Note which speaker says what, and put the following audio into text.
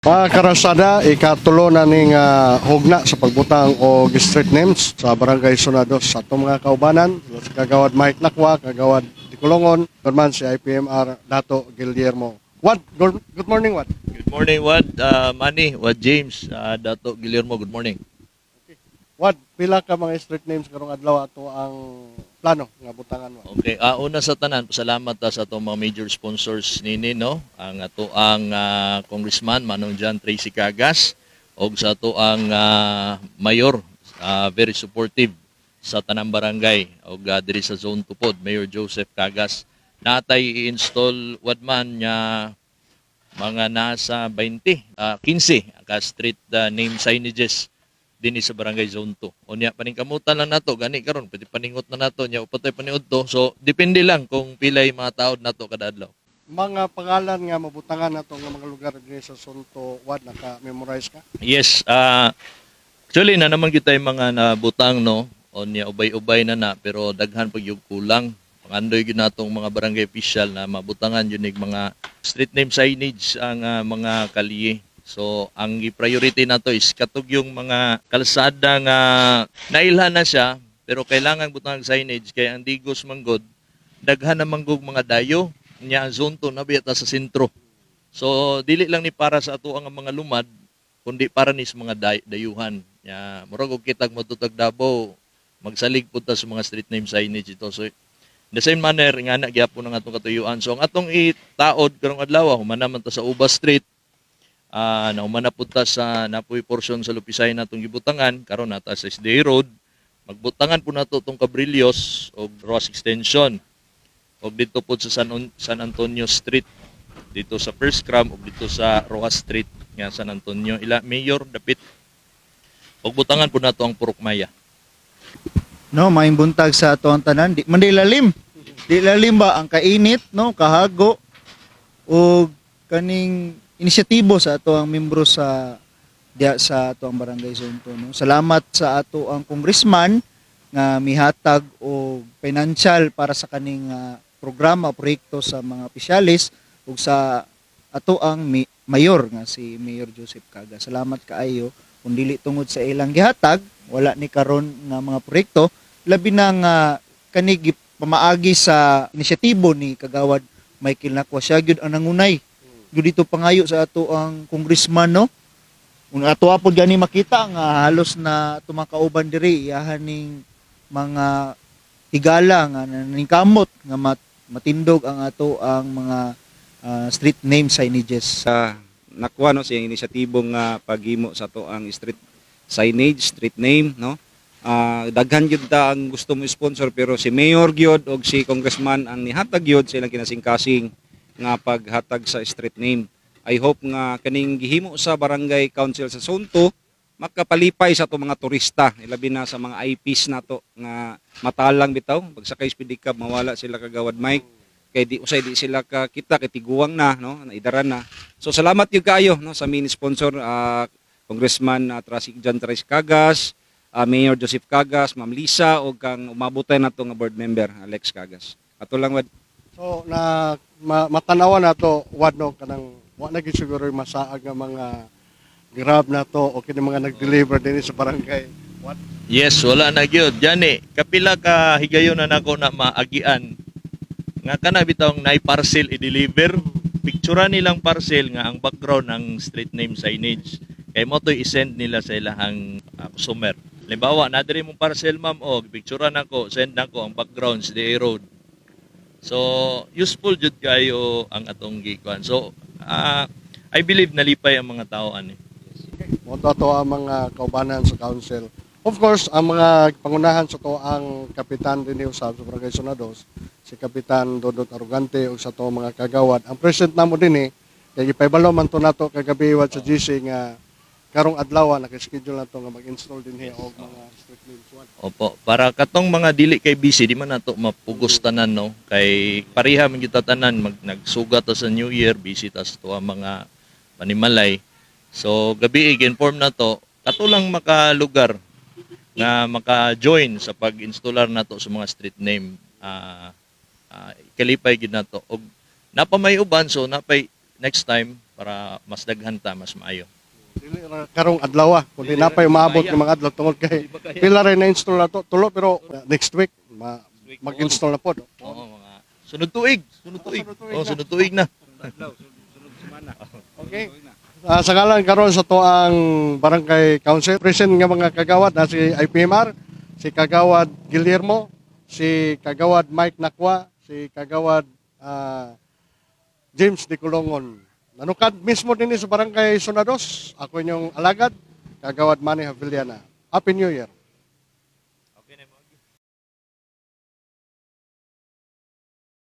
Speaker 1: Mga karasada, ikatulo na ning hugna sa pagbutang og street names sa Barangay Zona Dos sa atong mga kaubanan, sa Kagawad Mike Nakwa, Kagawad Dikolongon, man si IPMR Dato Guillermo. Wad, good morning, Wad.
Speaker 2: Good morning, Wad Manny, Wad James, Dato Guillermo, good morning.
Speaker 1: Wad, pila ka mga street names karong adlaw ato ang plano nga butangan, Wad?
Speaker 2: Okay, una sa tanan, pasalamat ta sa atong mga major sponsors nini, no? Ang ato ang Congressman Manong John Tracy Cagas og sa ato ang mayor, very supportive sa tanang barangay og diri sa Zone 2 pod, Mayor Joseph Cagas. Natay i-install, Wadman, nga mga nasa 20, 15 ka street name signages dinhi sa Barangay Zone 2. Unya paningkamutan lang nato gani karon, pwede paningot na nato nya upatay paniud to. So depende lang kung pilay mga taod nato kada adlaw.
Speaker 1: Mga pangalan nga mabutangan nato nga mga lugar dinhi sa Zone 2, Wad, naka-memorize ka?
Speaker 2: Yes, actually na naman kita yung mga nabutang, no. Unya ubay-ubay na na pero daghan pag yung kulang. Pangandoy gyud natong mga barangay official na mabutangan yun mga street name signage ang mga kalye. So ang priority nato is katog yung mga kalsada nga nailhan na siya pero kailangan butang signage kay ang Digos manggod daghan na manggog mga dayo nya ang Zone 2 na ta sa sentro. So dili lang ni para sa ato ang mga lumad kundi para ni sa mga dayuhan. Nya murag og kitag modutag Davao, magsalig pud ta sa mga street name signage ito. So in the same manner nga na gyapon ang atong katuyuan. So ang atong itaod karong adlaw, human naman ta sa Ubas Street. Nahuman na pud ta sa napoy portion sa Lupisay na atong gibutangan, karon nata sa SDA Road. Magbutangan po nato tong Cabrillos og Ross Extension. Og dito po sa San Antonio Street, dito sa First Cram ug dito sa Rojas Street nga San Antonio ila mayor dapit. Og butangan po nato ang Purok Maya.
Speaker 3: No, maayong buntag sa ato ang tanan. Di man di lalim. Di lalim ba ang kainit, no, kahago og kaning inisyatibo sa ato ang membro sa diya sa ato ang Barangay Zone 2, no. Salamat sa ato ang congressman nga mihatag og financial para sa kaning programa, proyekto sa mga opisyalis ug sa ato ang mayor nga si Mayor Joseph Caga. Salamat kaayo. Kung dili tungod sa ilang gihatag, wala ni karon nga mga proyekto, labi na nga kani pamaagi sa inisyatibo ni Kagawad Michael Nakwa. Siya gyud ang nangunay. Gyud dito pangayo sa ato ang congressman, no. Kung ato apod gani makita nga halos na tumakauban diri iyahan ning mga higala nga naningkamot nga matindog ang ato ang mga street name signages.
Speaker 4: Sa nakuha, no, sa inisyatibo nga paghimo sa ato ang street signage, street name, no. Daghan gyud ta ang gusto mo sponsor pero si Mayor gyud og si congressman ang nihatag gyud sa ilang kinasingkasing nga paghatag sa street name. I hope nga kaning gihimo sa Barangay Council sa Zone 2 makapalipay sa ato mga turista, ilabi na sa mga IPs nato nga matalang bitaw pagsakay sa pedicab, mawala sila, Kagawad Mike, kay di usay di sila ka kita kay tiguang na, no, naidaran na. So salamat gyud kaayo, no, sa main sponsor, Congressman Trasic John Trace Cagas, Mayor Joseph Cagas, Ma'am Lisa ug kang umabutay nato nga board member Alex Cagas. Ato lang, Wad.
Speaker 1: So na matanawa nato, Wad, no, kanang wa na gyud siguro yung masaag nga mga Grab nato o kini mga nag-deliver dinhi sa barangay. What?
Speaker 2: Yes, wala na gyud. Jani, kapila ka higayon na nako na maagian nga kana bitawng nay parcel i-deliver, picture nilang parcel nga ang background ng street name signage. Kay mo to i-send nila sa ilahang customer. Halimbawa, na diri mong parcel, ma'am, o picture nako, send nako ang background sa DA Road. So, useful jud kayo ang atong gikuan. So, I believe nalipay ang mga tao ani.
Speaker 1: Mo to ato ang mga kaubanan sa council. Of course, ang mga pangunahan sa to ang kapitan dinhi usab sa Barangay Zona Dos, si Kapitan Dodot Arugante ug sa to mga kagawad. Ang president namo dinhi kay gipahibalo man to nato kagabi, Wad, sa GC nga karong adlaw naka-schedule nato nga mag-install dinhi og mga street names. Wad.
Speaker 2: Opo, para katong mga dili kay busy, di man nato mapugos tanan, no, kay pareha man kita tanan mag nagsugat ta sa New Year, busy ta sa tuwa mga panimalay. So gabi i-inform na to kato lang makalugar nga maka-join sa pag-installar nato sa mga street name, kalipay gid nato og napamay uban, so napay next time. Para mas daghan ta, mas maayo.
Speaker 1: Dili ra karong adlaw, kundi
Speaker 2: Dili
Speaker 1: na pa'y
Speaker 2: ra,
Speaker 1: maabot
Speaker 2: kaya.
Speaker 1: ng mga adlaw tungod kay pila rin na-install na to, tulo, pero next week mag-install na pod.
Speaker 2: Oo, mga sunod tuig, sunod tuig.
Speaker 1: Sunod tuig
Speaker 2: Oh,
Speaker 1: na.
Speaker 2: Sunod tuig na.
Speaker 4: Adlaw, sunod semana.
Speaker 1: Okay. Sa ngalan karon sa atoang Barangay Council, present nga mga kagawad na si IPMR, si Kagawad Guillermo, si Kagawad Mike Nakwa, si Kagawad James Di Colongon. Nanukad mismo din sa Barangay Zona Dos. Ako inyong alagad, Kagawad Manny Haviliana. Happy New Year.